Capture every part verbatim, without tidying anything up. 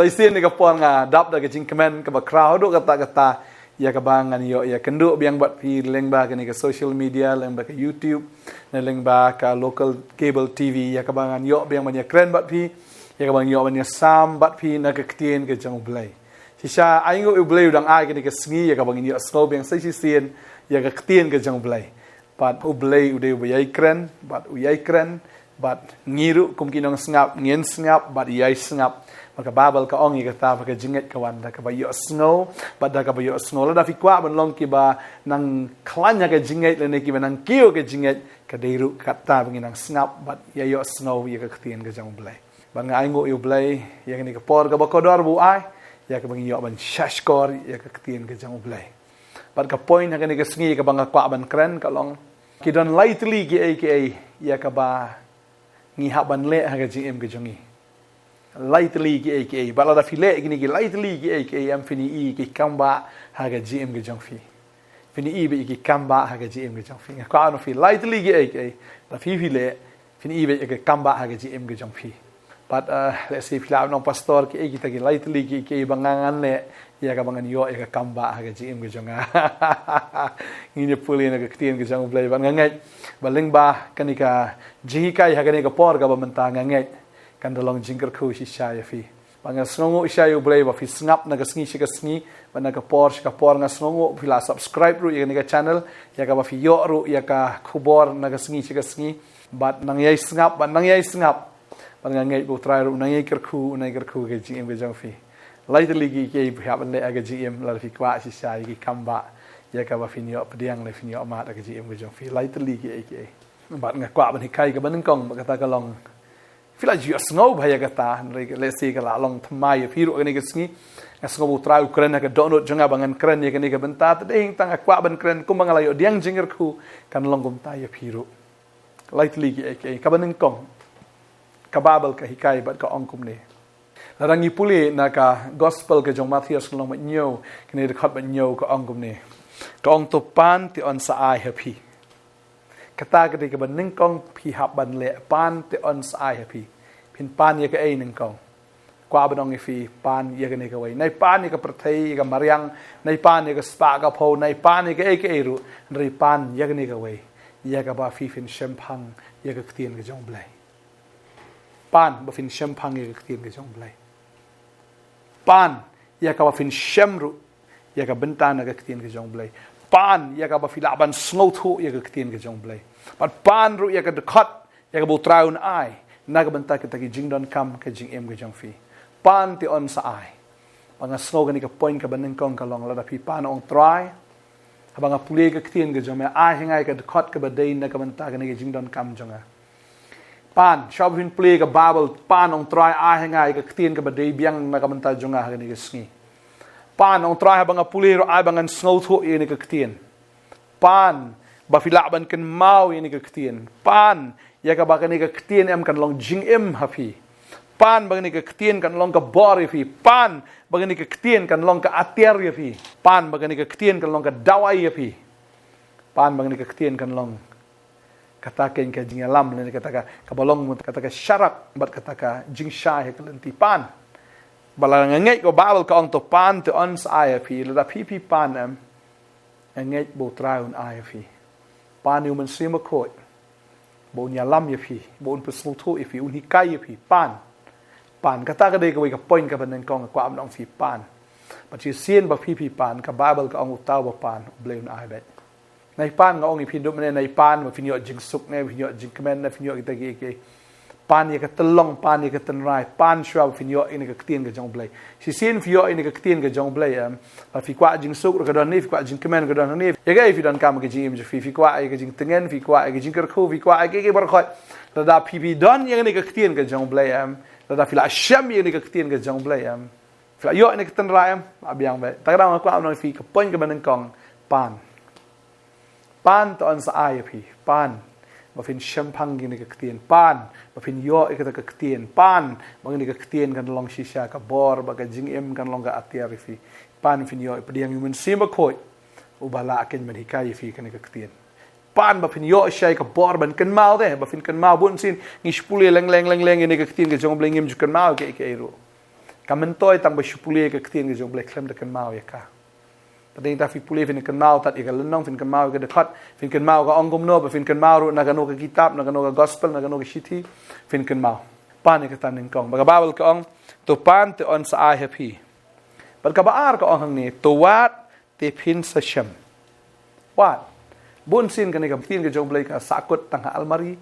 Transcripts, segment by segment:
Shisien ïa ka por nga dap da ka jingkmen kaba khraw haduh katta katta ïa kaba ngan ïoh ïakynduh biang bad phi lyngba kane ka social media, lyngba ka YouTube, ne lyngba ka local cable T V, ïa kaba ngan ïoh biang ban ïakren bad phi, ïa kaba ngan ïoh ban ïasam bad phi na ka ktien ka jong U Blei. Shisha ai nguh ïa U Blei u dang ai kane ka sngi ïa kaba ngin ïohsngew biang sa shisien ïa ka ktien ka jong U Blei. Bad U Blei u dei uba ïai kren, bad u ïai kren, bad ngi ruh kum ki nongsngap ngin sngap bad ïai sngap. Bad ka Baibl ka ong ïa kata ba ka jingngeit ka wan da kaba ïohsngew, bad da kaba ïohsngew. Lada phi kwah ban long kiba nang khlaiñ ha ka jingngeit lane kiba nang kiew ha ka jingngeit, ka dei ruh kata ba ngin nang sngap bad ïa ïohsngew ïa ka ktien ka jong U Blei. Bad nga ai nguh ïa U Blei ïa kane ka por kaba kordor ba u ai ïa kaba ngin ïoh ban shahshkor ïa ka ktien ka jong U Blei. Bad ka point ha kane ka sngi kaba nga kwah ban kren ka long, ki don lai tylli kiei kiei ïa kaba ngi hap ban leh ha ka jingim ka jong ngi. Lai tylli kiei kiei. Bad lada phi leh kine ki lai tylli kiei kiei, em, phin ïohi ki kam ba ha ka jingim ka jong phi. Phin ïohi ba ki kam ba ha ka jingim ka jong phi. Nga kwah ban ong ïa phi lai tylli kiei kiei, lada phi phi leh, phin ïohi ba ki kam ba ha ka jingim ka jong phi. Bad, eh, let's say phi lah ban ong, Pastor, kiei kita ki lai tylli kiei kiei ba nga ngan leh ïa kaba ngan ïoh ïa ka kam ba ha ka jingim ka jong nga? Ngin ïa pule na ka ktien ka jong U Blei. Bad nga ngeit ba lyngba kane ka jinghikai ha kane ka por kaba mynta, nga ngeit kan da long jingkyrkhu shisha ïa phi. Bad nga sngewnguh shisha ïa U Blei ba phi sngap na ka sngi sha ka sngi, bad na ka por sha ka por. Nga sngewnguh phi la subscribe ruh ïa kane ka channel, ïa kaba phi ïoh ruh ïa ka khubor na ka sngi sha ka sngi. Bad nang ïai sngap, bad nang ïai sngap. Bad nga ngeit ba U Trai ruh u nang ïai kyrkhu, u nang ïai kyrkhu ha ka jingim ka jong phi. Lai tylli kiei kiei phi hap ban leh ha ka jingim, lada phi kwah shisha ïa ki kam ba ïa kaba phin ïoh pdiang lane phin ïoh mad ha ka jingim ka jong phi. Lai tylli kiei kiei. Bad nga kwah ban hikai kaba nyngkong, bad kata ka long, phi la ju ïohsngew bha ïa kata, hynrei let's say ka la long thymmai ïa phi ruh ha kane ka sngi. Nga sngew ba U Trai u kren ha ka dohnud jong nga ba ngan kren ïa kane ka bynta. Te dei hangta nga kwah ban kren kumba nga la ïoh pdiang jingkyrkhu, kan long kumta ïa phi ruh. Lai tylli kiei kiei. Kaba nyngkong, ka Baibl ka hikai bad ka ong kumne. Lada ngi pule na ka Gospel ka jong u Mathaios, ka lynnong ba hynñiew, kane ka dkhot ba hynñiew, ka ong kumne. Ka ong, to pan te yn sa ai ha phi. Kata ka dei kaba nyngkong phi hap ban leh, pan te yn sa ai ha phi. Phin pan ïa kaei nyngkong? Kwah ban ong ïa phi, pan ïa kane kawei. Nai pan ïa ka pyrthei, ïa ka mariang, nai pan ïa ka spah ka phew, nai pan ïa kaei kaei ruh, hynrei pan ïa kane kawei, ïa kaba phi phin shemphang ïa ka ktien ka jong U Blei. Pan ba phin shemphang ïa ka ktien ka jong U Blei. Pan ïa kaba phin shem ruh ïa ka bynta na ka ktien ka jong U Blei. Pan ïa kaba phi lah ban sngewthuh ïa ka ktien ka jong U Blei. Bad pan ruh ïa ka dkhot ïa kaba U Trai un ai na ka bynta kita ki jingdonkam ka jingim ka jong phi. Pan te yn sa ai. Ba nga sngew kane ka point kaba nyngkong ka long, lada phi pan, ong, Trai, haba nga pule ka ktien ka jong me, ai ha nga ïa ka dkhot kaba dei na ka bynta kane ka jingdonkam jong nga. Pan, shuwa ba phin pule ka Baibl, pan, ong Trai, ai ha nga ïa ka ktien kaba dei biang na ka bynta jong nga ha kane ka sngi. Pan, ong Trai, haba nga pule ruh, ai ba ngan sngewthuh ïa kane ka ktien. Pan ba phi lah ban kynmaw ïa kane ka ktien. Pan ïa kaba kane ka ktien, em, kan long jingim ha phi. Pan ba kane ka ktien kan long ka bor ïa phi. Pan ba kane ka ktien kan long ka atiar ïa phi. Pan ba kane ka ktien kan long ka dawai ïa phi. Pan ba kane ka ktien kan long kata ka, ka jingïalam, lane kata ka, kaba long kata ka sharak bad kata ka jingshai ha ka lynti. Pan. Bad lada nga ngeit, ka Baibl ka ong, to pan te yn sa ai ha phi. Lada phi phi pan, em, nga ngeit ba U Trai un ai ha phi. Pan ïa U Mynsiem Bakhuid ba un ïalam ïa phi, ba un pynsngewthuh ïa phi, un hikai ïa phi. Pan. Pan. Kata ka dei kawei ka point kaba nyngkong nga kwah ban ong ïa phi, pan. Bad shisien ba phi phi pan, ka Baibl ka ong, uta uba pan, U Blei un ai beit. Nai pan, nga ong ïa phi haduh mynne, nai pan ba phin ïoh jingsuk ne, phin ïoh jingkmen ne, phin ïoh kita kiei kiei. Pan ïa ka tyllong, pan ïa ka tynrai, pan shuwa ba phin ïoh ïa kane ka ktien ka jong U Blei. Shisien phi ïoh ïa kane ka ktien ka jong U Blei, em, lada phi kwah jingsuk ruh ka don hangne, phi kwah jingkmen ka don hangne. Ïa kaei phi donkam ha ka jingim jong phi? Phi kwah ïa ka jingtngen, phi kwah ïa ka jingkyrkhu, phi kwah ïa kaei kaei baroh khoit? Lada phi phi don ïa kane ka ktien ka jong U Blei, em, lada phi la shem ïa kane ka ktien ka jong U Blei, em, phi la ïoh ïa kane ka tynrai, em, la biang beit. Te ka daw nga kwah ban ong ïa phi, ka point kaba nyngkong, pan. Pan te yn sa ai ha phi. Pan ba phin shemphang ïa kane ka ktien. Pan ba phin ïoh ïa kata ka ktien. Pan ba kane ka ktien kan long shisha ka bor, ba ka jingim kan long ka atiar ïa phi. Pan phin ïoh ïa pdiang ïa U Mynsiem Bakhuid uba lah ïa kane ban hikai ïa phi kane ka ktien. Pan ba phin ïoh shisha ïa ka bor ban kynmaw te, ba phin kynmaw. Bunsien ngi shu pule leng leng leng leng ïa kane ka ktien ka jong U Blei, ngim ju kynmaw kiei kiei ruh. Kam myntoi tang ba shu pule ka ktien ka jong U Blei, khlem da kynmaw ïa ka. Te dei tang phi pule, phin kynmaw tad ïa ka lynnong, phin kynmaw ïa ka dkhot, phin kynmaw ka ong kumno, ba phin kynmaw ruh na kano ka kitab, na kano ka gospel, na kano ka shithi, phin kynmaw. Pan ïa kata nyngkong. Ba ka Baibl ka ong, to pan te yn sa ai ha phi. Bad kaba ar ka ong hangne, to wad te phin sa shem. Wad. Bun sien kane ka ktien ka jong U Blei ka sahkut tang ha almari,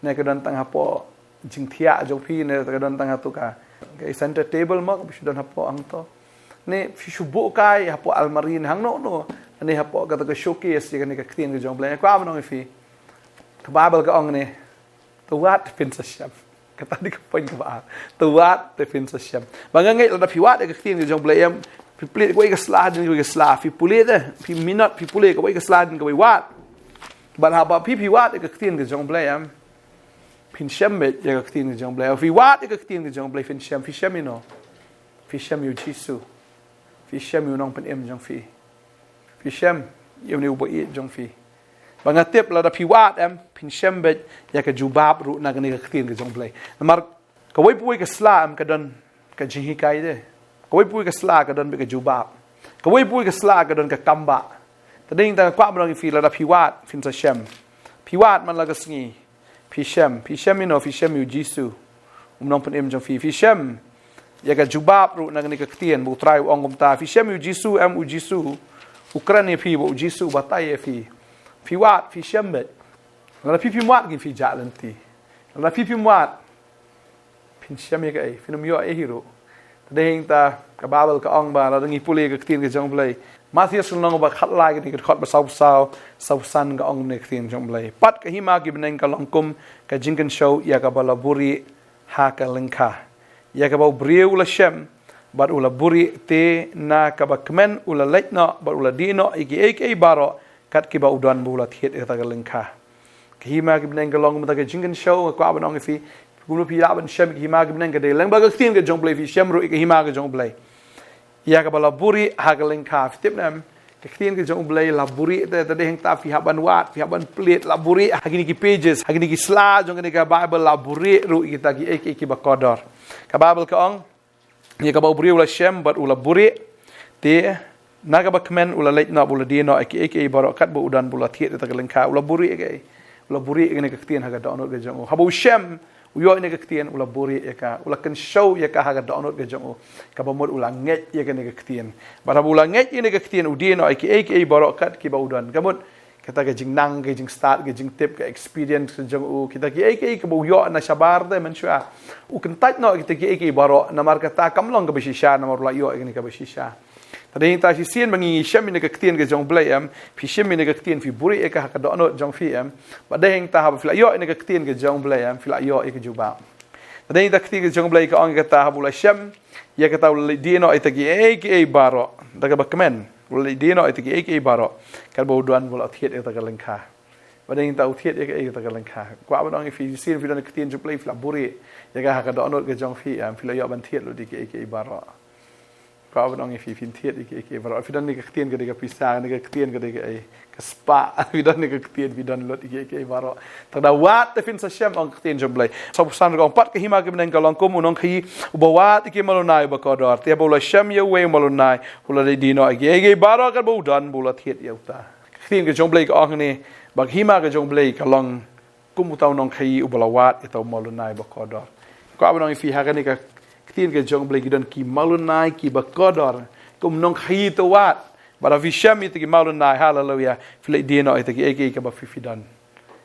ne ka don tang hapoh jingthiah jong phi, ne ka don tang ha tu ka, ka center table mo, ka shu don hapoh hangto. Ne phi shu buh kai hapoh almari ne hangno no, ne hapoh kata ka showcase ïa kane ka ktien ka jong U Blei. Kwah ban ong ïa phi, ka Baibl ka ong ne, to wad te phin sa shem. Kata dei ka point kaba ar. To wad te phin sa shem. Ba nga ngeit lada phi wad ïa ka ktien ka jong U Blei em, phi plie kawei ka sla, hadien kawei ka sla, phi pule te, phi minot, phi pule kawei ka sla, hadien kawei, wad. Bad haba phi, phi wad ïa ka ktien ka jong U Blei em, phin shem beit ïa ka ktien ka jong U Blei. Phi wad ïa ka ktien ka jong U Blei, phin shem, phi shem ïa uno? Phi shem ïa U Jisu. Phi shem ïa U Nongpynim jong phi. Phi shem ïa une Uba ïeit jong phi. Ba nga tip lada phi wad em, phin shem beit ïa ka jubab ruh na kane ka ktien ka jong U Blei. Namar kawei pa kawei ka sla em ka don ka jinghikai te. Kawei pa kawei ka sla ka don beit ka jubab. Kawei pa kawei ka sla ka don ka kambah. Te dei tang kwah ban ong ïa phi, lada phi wad, phin sa shem. Phi wad man la ka sngi. Phi shem, phi shem ïa uno? Phi shem ïa U Jisu, U Nongpynim jong phi. Phi shem ïa ka jubab ruh na kane ka ktien ba U Trai u ong kumta. Phi shem ïa U Jisu em? U Jisu u kren ïa phi, ba U Jisu u batai ïa phi. Phi wad, phi shem beit. Lada phi, phim wad, kin phi jah lynti. Lada phi, phim wad, phin shem ïa kaei? Phin ym ïoh ei ei ruh. Te dei tang ka Baibl ka ong ba lada ngi pule ka ktien ka jong U Blei, Mathaios lynnong ba khatlai, kane ka dkhot ba sawphew saw, sawphew san, ka ong ne ka ktien jong U Blei: Pat ka hima ki bneng ka long kum ka jingkynshew ïa kaba la buhrieh ha ka lyngkha, ïa kaba u briew u la shem bad u la buhrieh, te na kaba kmen u la leit noh bad u la die noh ïa kiei kiei baroh kat kiba u don, ba u la thied ïa kata ka lyngkha. Ka hima ki bneng ka long kumta ka jingkynshew. Nga kwah ban ong ïa phi, kumno phi lah ban shem ïa ka hima ki bneng? Ka dei lyngba ka ktien ka jong U Blei, phi shem ruh ïa ka hima ka jong U Blei, ïa kaba la buhrieh ha ka lyngkha. Phi tip ne em, ka ktien ka jong U Blei la buhrieh te. Te dei hangta phi hap ban wad, phi hap ban plie, la buhrieh ha kine ki pages, ha kine ki sla jong kane ka Baibl, la buhrieh ruh ïa kita kiei kiei kiba kordor. Ka Baibl ka ong, ïa kaba u briew u la shem bad u la buhrieh, te na kaba kmen u la leit noh bad u la die noh ïa kiei kiei baroh kat ba u don, ba u la thied ïa kata ka lyngkha. U la buhrieh ïa kaei? U la buhrieh ïa kane ka ktien ha ka dohnud ka jong u. Haba u shem, u ïoh ïa kane ka ktien, u la buhrieh ïa ka, u la kynshew ïa ka ha ka dohnud ka jong u. Kaba mut u la ngeit ïa kane ka ktien. Bad haba u la ngeit ïa kane ka ktien, u die noh ïa kiei kiei baroh kat kiba u don. Ka mut kata ka jingnang, ka jingstad, ka jingtip, ka experience ka jong u, kita kiei kiei kaba u ïoh na shabar te mynshuwa, u kyntait noh kita kiei kiei baroh, namar kata kam long kaba shisha, namar u la ïoh ïa kane kaba shisha. Te dei hangta shisien ba ngi shem ïa kane ka ktien ka jong U Blei em, phi shem ïa kane ka ktien, phi buhrieh ïa ka ha ka dohnud jong phi em. Bad dei hangta haba phi la ïoh ïa kane ka ktien ka jong U Blei em, phi la ïoh ïa ka jubab. Te dei hangta ka ktien ka jong U Blei ka ong ïa kata, haba u la shem ïa kata, u la leit die noh ïa kita kiei kiei baroh. Da kaba kmen, u la leit die noh ïa kita kiei kiei baroh kat ba u don, ba u la thied ïa kata ka lyngkha. Bad dei hangta u thied ïa kaei? Ïa kata ka lyngkha. Kwah ban ong ïa phi, shisien phi don ïa ka ktien jong U Blei, phi la buhrieh ïa ka ha ka dohnud ka jong phi em, phi la ïoh ban thied lut ïa kiei kiei baroh. Kwah ban ong ïa phi, phin thied ïa kiei kiei baroh. Phi don ïa ka ktien, ka dei ka pisa, ïa ka ktien, ka dei kaei? Ka spah. Phi don ïa ka ktien, phi don lut ïa kiei kiei baroh. Te da wad te phin sa shem, ong ka ktien jong U Blei. Sawphew san ka ong: Pat ka hima ki bneng ka long kum u nongkhaïi uba wad ïa ki malu nai ba kordor. Te haba u la shem ïa uwei u malu nai, u la leit die noh ïa kiei kiei baroh kat ba u don, ba u la thied ïa uta. Ka ktien ka jong U Blei ka ong hangne ba ka hima ka jong U Blei ka long kum uta u nongkhaïi uba la wad ïa uta u malu nai ba kordor. Kwah ban ong ïa phi, ha kane ka ktien ka jong U Blei ki don ki malu nai kiba kordor. Kum nongkhaïi to wad. Bad haba phi shem ïa kita ki malu nai, haleluia, phi leit die noh ïa kita kiei kiei kaba phi, phi don.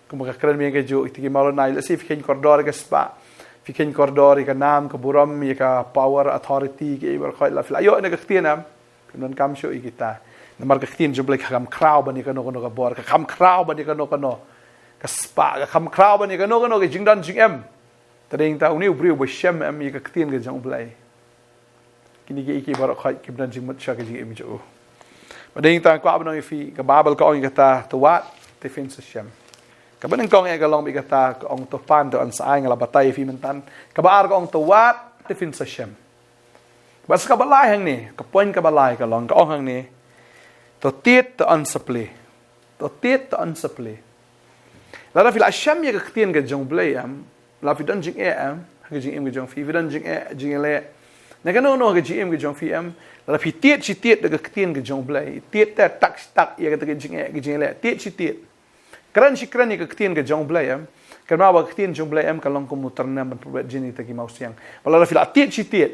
Kumba ka kren mynta ka juh, ïa kita ki malu nai, let's say phi kheiñ kordor ïa ka spah, phi kheiñ kordor ïa ka nam ka burom, ïa ka power, authority, kiei baroh, khoit la phi la ïoh ïa kane ka ktien em, phim donkam shuh ïa kita. Namar ka ktien jong U Blei ka kham khraw ban ïa kano kano ka bor, ka kham khraw ban ïa kano kano ka spah, ka kham khraw ban ïa kano kano ka jingdon jingem. Te dei hangta une u briew ba shem em ïa ka ktien ka jong U Blei, kine kiei kiei baroh khoit kim don jingmut sha ka jingim jong u. Bad dei hangta kwah ban ong ïa phi, ka Baibl ka ong ïa kata, to wad te phin sa shem. Kaba nyngkong eh ka long ba ïa kata ka ong to pan te yn sa ai, nga la batai ïa phi mynta. Kaba ar ka ong to wad te phin sa shem. Bad sa kaba lai hangne, ka point kaba lai ka long, ka ong hangne, to tied te yn sa plie. To tied te yn sa plie. Lada phi la shem ïa ka ktien ka jong U Blei em, la phi don jingeh em ha ka jingim ka jong phi, phi don jingeh, jingeh leh, Na kano kano ka jingim ka jong phi em, lada phi tied shi tied da ka ktien ka jong U Blei, tied te tak shi tak ïa kata ka jingeh ka jingleh, tied shi tied, kren shi kren ïa ka ktien ka jong U Blei em, kynmaw ba ka ktien jong U Blei em ka long kum u tyrnem ban pynwet jin ïa kita ki mawsiang. Bad lada phi la tied shi tied,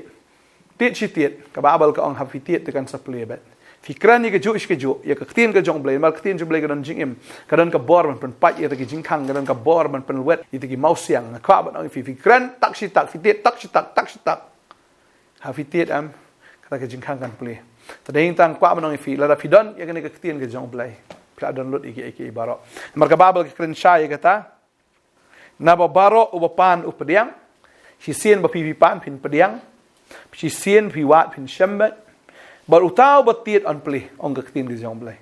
tied shi tied, ka Baibl ka ong haba phi tied te kan sa plie beit. Phi kren ïa kajuh shi kajuh ïa ka ktien ka jong U Blei, namar ka ktien jong U Blei ka don jingim, ka don ka bor ban pynpait ïa kita ki jingkhang, ka don ka bor ban pynwet ïa kita ki mawsiang. Nga kwah ban ong ïa phi, phi kren tak shi tak, phi tied tak shi tak, tak shi tak, ha phi tied em, kata ka jingkhang kan plie. Te dei tang kwah ban ong ïa phi, lada phi don ïa kane ka ktien ka jong U Blei, phi la don lut ïa kiei kiei baroh. Namar ka Baibl ka kren shai ïa kata, naba baroh uba pan u pdiang. Shisien ba phi phi pan phin pdiang, shisien phi wad phin shem beit, bad uta uba tied un plie, ong ka ktien ka jong U Blei.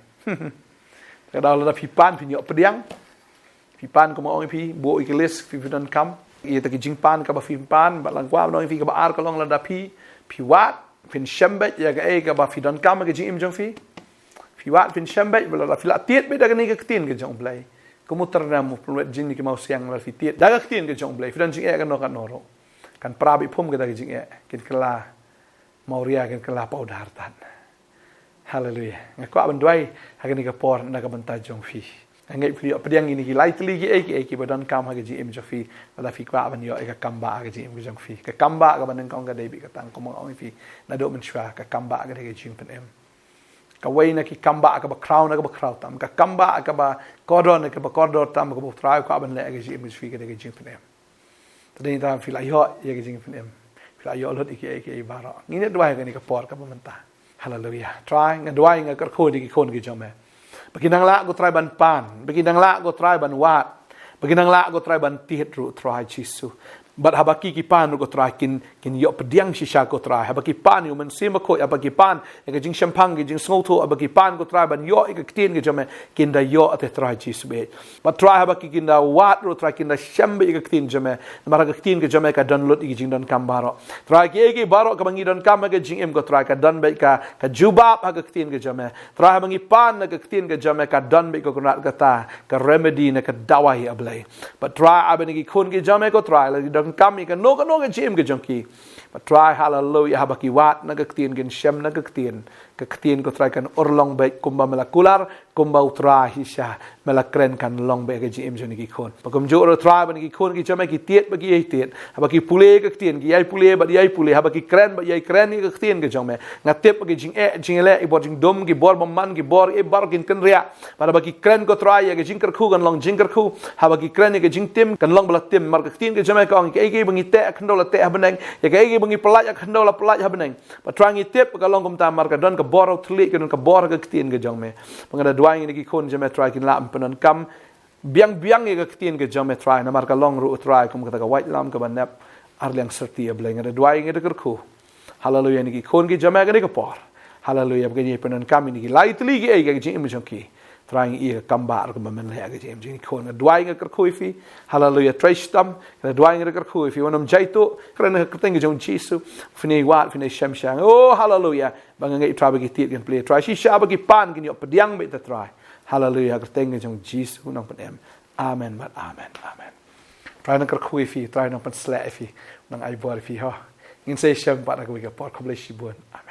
Ka daw lada phi pan phin ïoh pdiang. Phi pan, kum nga ong ïa phi, buh ïa ka list, phi phi donkam ïa kita ki jingpan kaba phi pan. Bad nga kwah ban ong ïa phi, kaba ar ka long lada phi, phi wad phin shem beit ïa kaei kaba phi donkam ha ka jingim jong phi. Phi wad phin shem beit, bad lada phi la tied beit da kane ka ktien ka jong U Blei, kum u tyrnem u pynwet jin ïa ki mawsiang, lada phi tied da ka ktien ka jong U Blei, phi don jingeh kano kano ruh, kan pra beit phum kita ki jingeh, kin kylla mawria, kin kylla pawdar tad. Haleluia. Nga kwah ban duwai ha kane ka por na ka bynta jong phi. Nga ngeit phi ïoh pdiang ïa kine ki lai tylli kiei kiei kiba donkam ha ka jingim jong phi, lada phi kwah ban ïoh ïa ka kam bah ha ka jingim ka jong phi. Ka kam bah kaba nyngkong ka dei beit ka tang, kum nga ong ïa phi naduh mynshuwa, ka kam bah ka dei ka jingpynim. Kawei na ki kam bah kaba khraw na kaba khraw tam, ka kam bah kaba kordor na kaba kordor tam, kaba U Trai u kwah ban leh ha ka jingim jong phi ka dei ka jingpynim. Te dei tang phi la ïoh ïa ka jingpynim, phi la ïoh lut ïa kiei kiei baroh. Ngin ïa duwai ha kane ka por kaba mynta. Haleluia. Trai, nga duwai, nga kyrkhu ïa ki khun ki jong me, ba kin nang lah, ko Trai, ban pan, ba kin nang lah, ko Trai, ban wad, ba kin nang lah, ko Trai, ban tied ruh, Trai Jisu. Bad haba ki ki pan ruh, ko Trai, kin, kin ïoh pdiang shisha, ko Trai. Haba ki pan ïa U Mynsiem Bakhuid, haba ki pan ïa ka jingshemphang, ka jingsngewthuh, haba ki pan, ko Trai, ban ïoh ïa ka ktien ka jong me, kin da ïoh te, Trai Jisu beit. Bad Trai, haba ki kin da wad ruh, Trai, kin da shem beit ïa ka ktien jong me. Namar ka ktien ka jong me ka don lut ïa ki jingdonkam baroh. Trai, kiei kiei baroh kaba ngi donkam ha ka jingim, ko Trai, ka don beit ka, ka jubab ha ka ktien ka jong me. Trai, haba ngi pan na ka ktien ka jong me, ka don beit, ko Trai, kata ka remedy na ka dawai, A Blei. Bad Trai, haba na ki khun ki jong me, ko Trai, la ki donkam ïa kano kano ka jingim ka jong ki, bad Trai, haleluia, haba ki wad na ka ktien, kin shem na ka ktien, ka ktien, ko Trai, kan urlong beit kumba me la kular, kumba, U Trai, shisha me la kren, kan long beit ha ka jingim jong kine ki khun. Bad kumjuh ruh, Trai, ba na ki khun ki jong me ki tied bad ki ïai tied, haba ki pule ka ktien, ki ïai pule bad ïai pule, haba ki kren bad ïai kren ïa ka ktien ka jong me, nga tip ba ki jingeh jingleh, ki bor jingdum, ki bor bymman, ki bor kiei baroh kin kynriah. Bad haba ki kren, ko Trai, ïa ka jingkyrkhu kan long jingkyrkhu, haba ki kren ïa ka jingtim kan long ba la tim. Namar ka ktien ka jong me ka ong, ïa kaei kaei ba ngi teh ha khyndew la teh ha bneng, ïa kaei kaei ba ngi pyllait ha khyndew la pyllait ha bneng. Bad Trai, ngi tip ka long kumta namar ka don ka bor ha u thylliej, ka don ka bor ha ka ktien ka jong me. Bad nga da duwai ïa kine ki khun jong me, Trai, kin lah ban pyndonkam biang biang ïa ka ktien ka jong me, Trai, namar ka long ruh, Trai, kum kata ka waitlam kaba nep ar liang syrti, A Blei. Nga da duwai, nga da kyrkhu, haleluia, ïa kine ki khun ki jong me ha kane ka por. Haleluia. Ba kin ïai pyndonkam ïa kine ki lai tylli kiei ha ka jingim jong ki, Trai, ngi ïohi ïa ka kam bah ruh kumba men leh ha ka jingim jong kine ki khun. Nga duwai, nga kyrkhu ïa phi, haleluia, trei shitom. Nga da duwai, nga da kyrkhu ïa phi, wat nym jaituh, kren ha ka kyrteng ka jong U Jisu. Phin ïai wad, phin ïai shem sha ngi, oh, haleluia. Ba nga ngeit, Trai, ba ki tied kin plie, Trai, shisha ba ki pan kin ïoh pdiang beit te, Trai. Haleluia. Ha ka kyrteng ka jong U Jisu u nongpynim. Amen bad amen. Amen. Trai nang kyrkhu ïa phi, Trai nang pynsleh ïa phi, nang ai bor ïa phi, ho. Ngin sa ïashem pat ha kawei ka por. Khublei shibun. Amen.